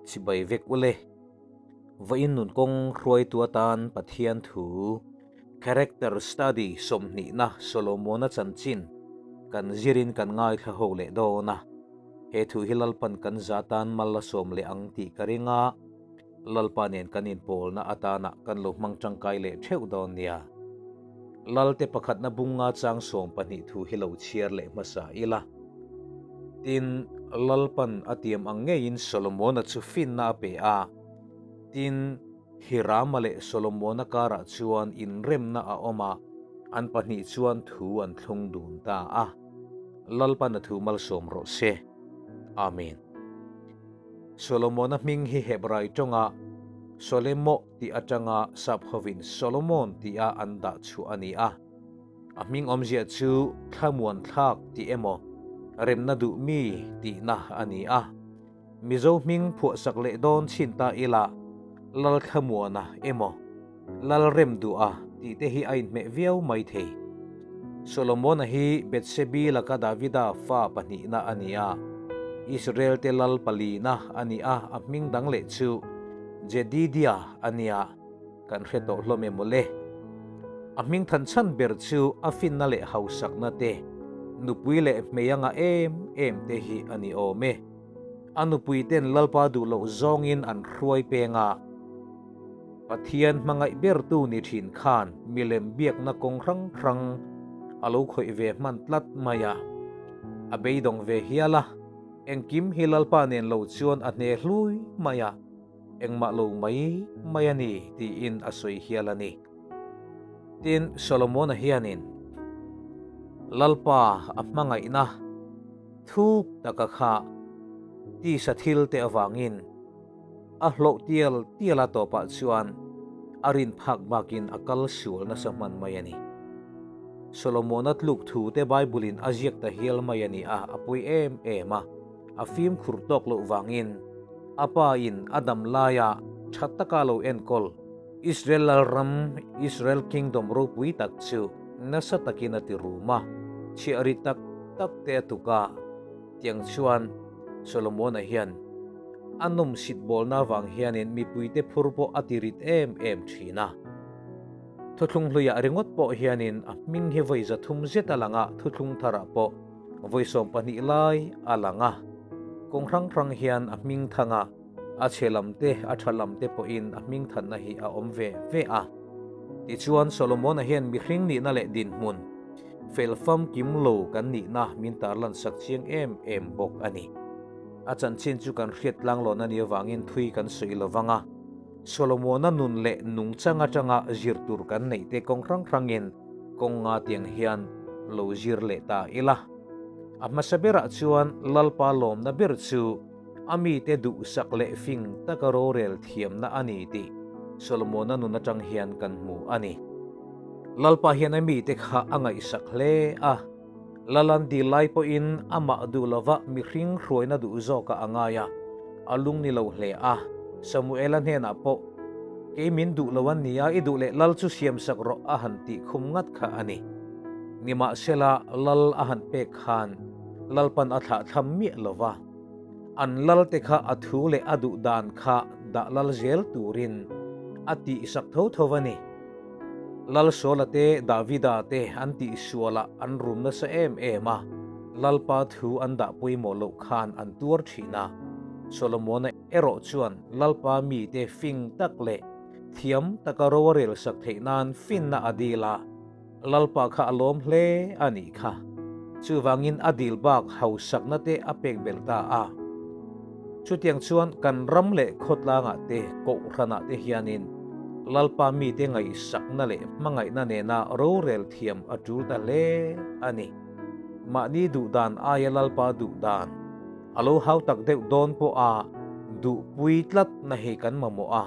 Chibai vek ule. Vawiin nun kawng hruaitu atan Pathian thu, Character Study sawmhnihna Solomona chanchin kan zirin kan ngaithla ho leh dawn a. He thu hi Lalpan kan za tan mal a sawm leh ang tih ka ring a, Lalpa nen kan inpawlna atana kan lo hmang tangkai leh theuh dawn nia. Lalte pakhatna bunga chang 12 thu hi lo chhiar leh hmasa ila. Tin, Lalpan a tiam ang ngeiin Solomona chu finna a pe a. Tin, Hirama leh Solomona karah chuan inremna a awm a, an pahnih chuan thu an thlung dun ta a. Lalpan a thu malsawm rawh se. Amen. Solomona hming hi Hebrai tawnga Solemo tih atanga sap hovin Solomon tia an dah chhuah a ni a. A hming awmzia chu thlamuan thlak tih emaw, remna duh mi tihna a ni a. Mizo hming phuahsak leh dawn chhin ta ila, Lalthlamuana emaw, Lalremduha tih te hi a inhmeh viau mai thei. Solomona hi Bethsebi laka Davida fa pahnihna a ni a, Israel te lal palina a ni a, a hming dang leh chu Jedidia a nia. Kan hre tawh hlawm em mawle. A hming than chhan ber chu a finna leh hausakna te, nupui leh hmei anga em em te hi a ni awm e. A nupui ten Lalpa duh loh zawngin an hruai peng a. Pathian hmangaih bertu ni thin khan milem biakna kawng hrang hrang a lo khawih ve hman tlat mai a. A beidawng ve hial a, engkim hi Lalpa nen lo chuan a hne hlui mai a. Engmah lo mai mai a ni tiin a sawi hial a ni. Tin, Solomona hianin Lalpa a hmangaihna thuk taka kha tisa thil te avangin a hlawh tial tial a tawpah chuan a rin phak bakin a kal sual nasa hman mai a ni. Solomona tluk thu te Bible-in a ziak ta hial mai a ni a, a pawi em em a. A fimkhur tawk loh vangin a pa in a dam laia tha taka lo enkawl Israel lalram, Israel Kingdom ropui tak chu nasa takin a ti rum a, chhiah ri tak tak te a tuk a. Tiang chuan Solomona hian a nawmsit bawlna avang hianin mipuite phur pawh a ti rit em em thin a. Thuthlung hluiah ringawt pawh hianin a hming hi vawi 300 zet a lang a, thuthlung tharah pawh Vawi 12 lai a lang a, kawng hrang hrang hian a hming thang a, a chhe lam te a tha lam te pawhin a hming thanna hi a awm ve ve a. Tichuan Solomona hian mihring nihna leh dinhmun, fel famkim lo kan nihna min tarlan sak chiang em em bawk a ni. A chanchin chu kan hriat tlang lawn a nih avangin thui kan sawi lo vang a, Solomona nun leh nungchang atanga zir tur kan neih te kawng hrang hrangin kawng nga tiang hian lo zir leh ta ila. A hmasa berah chuan Lalpa lawmna ber chu a mite duhsak leh fing taka rorel thiamna a ni tih Solomona nun atang hian kan hmu a ni. Lalpa hian a mite kha a ngaihsak hle a, Lalan dil lai pawhin amah duh lova mihring hruaina duh zawkah a ngai a, a lung ni lo hle a. Samuela hnenah pawh, Kei min duh lo an nia, i duh leh lal chu siamsak rawh a han tih khum ngat kha a ni. Nimahsela, lal a han pek khan Lalpan a thlah thlam miah lo va, an lalte kha a thu leh a duh dan kha dah lal zel turin a tihsak tho tho a ni. Lalsawla te Davida te an tihsualah an rum nasa em em a, Lalpa thu an dah pawimawh loh khan an tuar thin a. Solomona erawh chuan Lalpa mite fing tak leh thiam taka ro a rel sak theih nan finna a dil a, Lalpa kha a lawm hle a nih kha. Chuvangin a dil bak hausakna te a pek belh ta a. Chutiang chuan kan ram leh khawtlangah te, kohhranah te hianin Lalpa mite ngaihsakna leh hmangaihna nena rorel thiam a tul ta hle a ni. Mahni duh dan aia Lalpa duh dan a lo hau tak deuh dawn pawha duhpui tlat na hi kan mamawh a,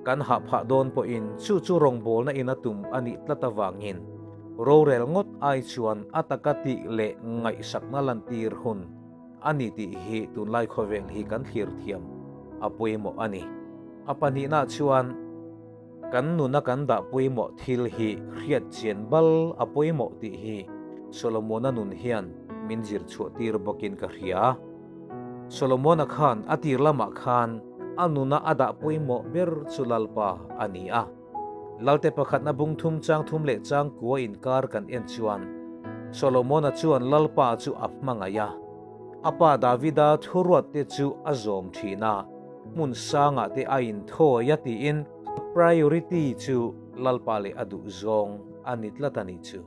kan hah phah dawn pawhin chu chu rawngbawlna in a tum a nih tlat avangin rorel ngawt ai chuan a taka tih leh ngaihsakna lantir hun a ni tih hi tunlai khawvel hi kan thlir thiam a pawimawh a ni. A pahnihna chuan kan nuna kan dah pawimawh thil hi hriat chian bal a pawimawh tih hi Solomona nun hian min zir chhuah tir bawkin ka hria. Solomona khan a tir lamah khan A nuna a dah pawimawh ber chu Lalpa a ni a. Lalte pakhatna bung thum chang thum leh chang kua inkar kan en chuan Solomona chuan Lalpa chu a hmangaih a. A pa Davida thuruatte chu a zawm thin a, hmun sangah te a inthawi a tiin priority chu Lalpa leh a duh zawng a ni tlat a nih chu.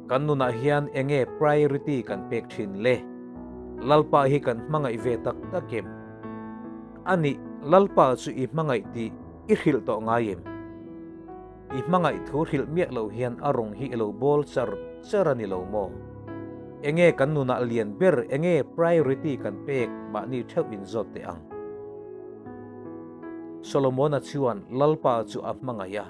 Kan nunah hian enge priority kan pek thin le? Lalpa hi kan hmangaih ve tak tak em? A nih, Lalpa chu i hmangaih tih i hrilh tawh ngai em? I hmangaih thu hrilh miah lo hian a rawng hi i lo bawl char char a ni lo maw? Enge kan nunah lian ber, enge priority kan pek mahni theuh in zawt teh ang? Solomona chuan Lalpa chu a hmangaih a,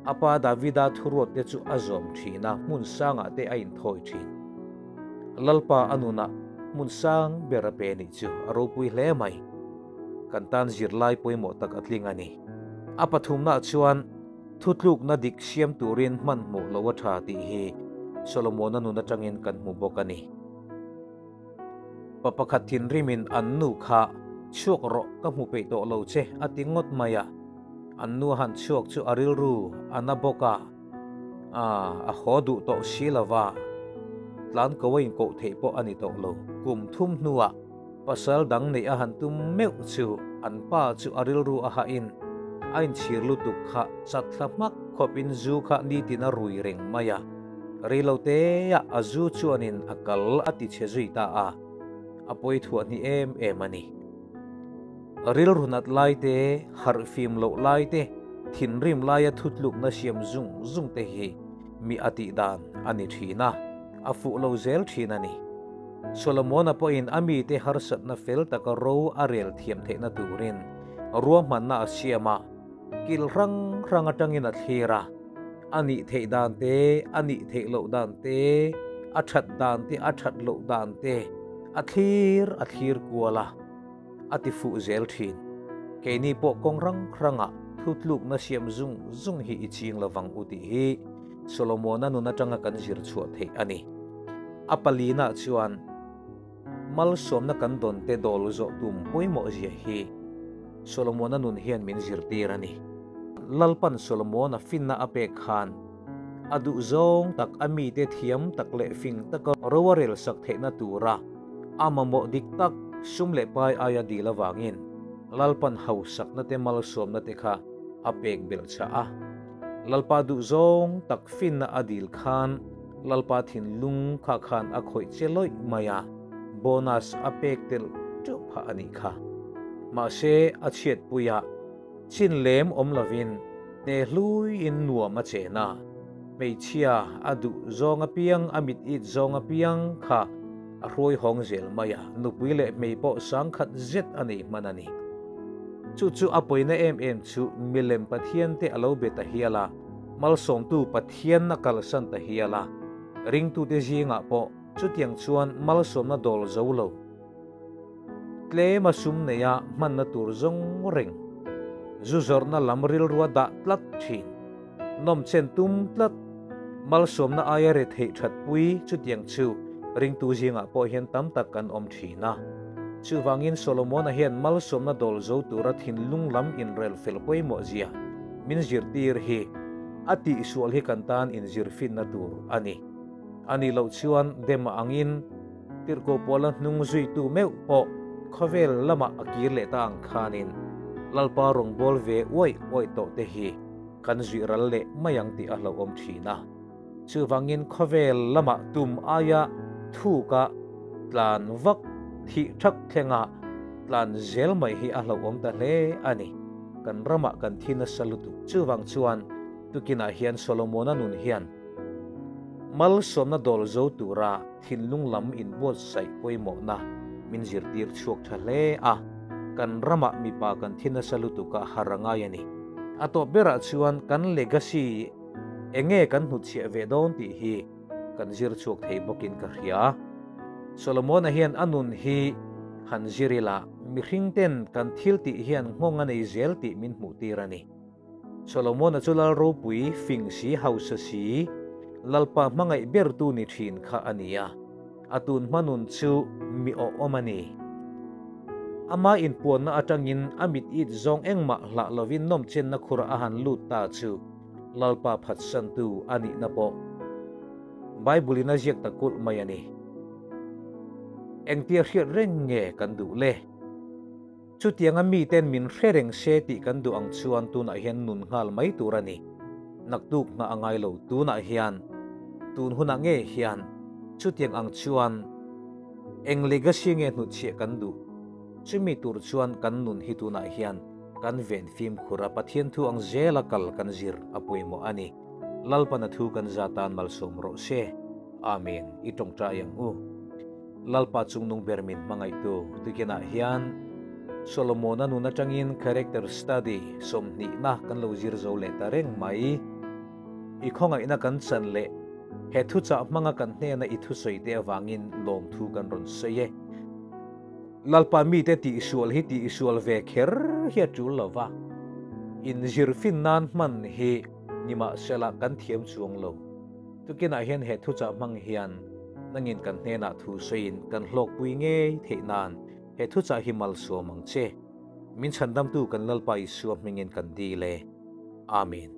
a pa Davida thuruat te chu a zawm thin a, hmun sangah te a inthawi thin. Lalpa a nunah hmun sang ber a pe nih chu a ropui hle mai. Kan tan zirlai pawimawh tak a tling a ni. A pathumnaah chuan thutlukna dik siam turin hmanhmawh lo a tha tih hi Solomona nun atangin kan hmu bawk a ni. Pa pakhat thinrimin an nu kha chhuak rawh ka hmu peih tawh lo che a ti ngawt mai a. An nu a han chhuak chu a rilru a na bawk a, a haw duh tawh si lo va, tlan ko a inkoh theih pawh a ni tawh lo. Kum thum hnuah pasal dang neih a han tum meuh chu an pa chu a rilru a hahin a inchhir lutuk kha chat thla hmak khawpin zu kha nitin a rui reng mai a, reiloteah a zu chuanin a kal a ti chhe zui ta a, a pawi thuah hnih em em a ni. Rilru nat lai te, harh fim loh lai te, thinrim laia thutlukna siam zung zung te hi mi a tih dan a ni thin a, a fuh lo zel thin a ni. Solomona pawhin a mite harsatna fel taka ro a rel thiam theihna turin ruahmanna a siam a, kil hrang hrang atangin a thlir a, a nih theih dan te, a nih theih loh dan te, a that dan te, a that loh dan te a thlir a thlir kual a, a ti fuh zel thin. Keini pawh kawng rang hrangah thutlukna siam zung zung hi i ching lovang u tih hi Solomona nun atanga kan zir chhuah theih a ni. A palina chuan malsawmna kan dawn te dawl zawh tum pawimawh zia hi Solomona nun hian min zirtir a ni. Lalpan Solomona finna a pek khan a duh zawng tak a mite thiam tak leh fing taka ro a rel sak theihna tura a mamawh dik tak sum leh pai aia dil avangin Lalpan hausakna te malsawmna te kha a pek belh chah a. Lalpa duh zawng tak finna a dil khan Lalpa thinlung kha khan a khawih che lawih mai a, bonus a pek telh teuh phah a nih kha. Mahse, a chhiatpuiah chin lem awm lovin hne hluiin nuam a chen a, hmeichhia a duh zawng apiang, a mit it zawng apiang kha a hruai hawng zel mai a, nupui leh hmei pawh sangkhat zet a nei hman a ni. Chu chu a pawina em em chu milem Pathian te a lo be ta hial a, malsawmtu Pathian a kalsan ta hial a, ringtute zingah pawh chutiang chuan malsawmna dawl zo lo. Tlem a sum neia hmanna tur zawng reng, zu zawrhna lam rilrua dah tlat thin, nawmchen tum tlat, malsawmna aia retheih thatpui chutiang chu ringtu zingah pawh hian tam tak kan awm thin a. Chuvangin Solomona hian malsawmna dawl zo tura thinlung lam inrel fel pawimawh zia min zirtir hi a tihsual hi kan tan inzirfinna tur a ni. A nih loh chuan dem a angin Tirhkoh Pawla hnung zuitu meuh pawh khawvel lamah a kir leh ta ang khanin Lalpa rawngbâwl ve uaih uaih tawh te hi kan zuih ral leh mai ang tih a hlauhawm thin a. Chuvangin khawvel lamah tum aia thuka tlan vak thih thak thlenga tlan zel mai hi a hlauhawm ta hle a ni. Kan ramah kan thi nasa lutuk. Chuvang chuan tukinah hian Solomona nun hian Malsawmna dawl zo tura thinlung lam inbuatsaih pawimawhna min zirtir chhuak tha hle a, kan ramah mipa kan thi nasa lutuk a har a ngai a ni. A tawp berah chuan kan legacy enge kan hnutchhiah ve dawn tih hi kan zir chhuak thei bawkin ka hria. Solomona hian a nun hi han zir ila mihring ten kan thil tih hian nghawng a nei zel tih min hmuhtir a ni. Solomona chu lal ropui, fing si, hausa si, Lalpa hmangaih bertu ni thin kha a ni a, a tun hma nun chu mi awhawm a ni. Ama inpuanna atangin a mit it zawng engmah hlah lovin nawmchenna khura a han lut ta chu Lalpa phatsantu a nihna pawh Bible-in a ziak ta kulh mai a ni. Engtia hriat reng nge kan duh le? Chutianga miten min hre reng se tih kan duh ang chuan tunah hian nun nghal mai tur a ni. Naktuk nghah a ngai lo tunah hian, tun hunah nge hian chutiang ang chuan eng legacy nge hnutchhiah kan duh? Chumi tur chuan kan nun hi tunah hian kan ven fimkhur a, Pathian thu ang zela kal kan zir a pawimawh a ni. Lalpana thu kan za tan malsawm rawh se. Amen. I tawngtai ang u. Lalpa chungnung ber min hmangaihtu tukinah hian Solomona nun atangin character study sawmhnihna kan lo zir zo leh ta reng mai. I khawngaihna kan chan leh he thuchah hmanga kan hnena i thusawi te avangin lawmthu kan rawn sawi e. Lalpa mite tihsual hi tihsual ve kher hi a tul lova, inzir fin nan hman hi nimahsela kan thiam chuang lo. Tukinah hian he thuchah hmang hian nangin kan hnenah thu sawiin kan hlawkpui ngei theih nan he thuchah hi malsawm ang che. Min chhandamtu kan Lalpa Isua hmingin kan dil e. Amen.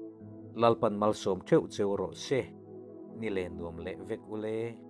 Lalpan malsawm theuh cheu rawh se. Ni le nuam leh vek ule.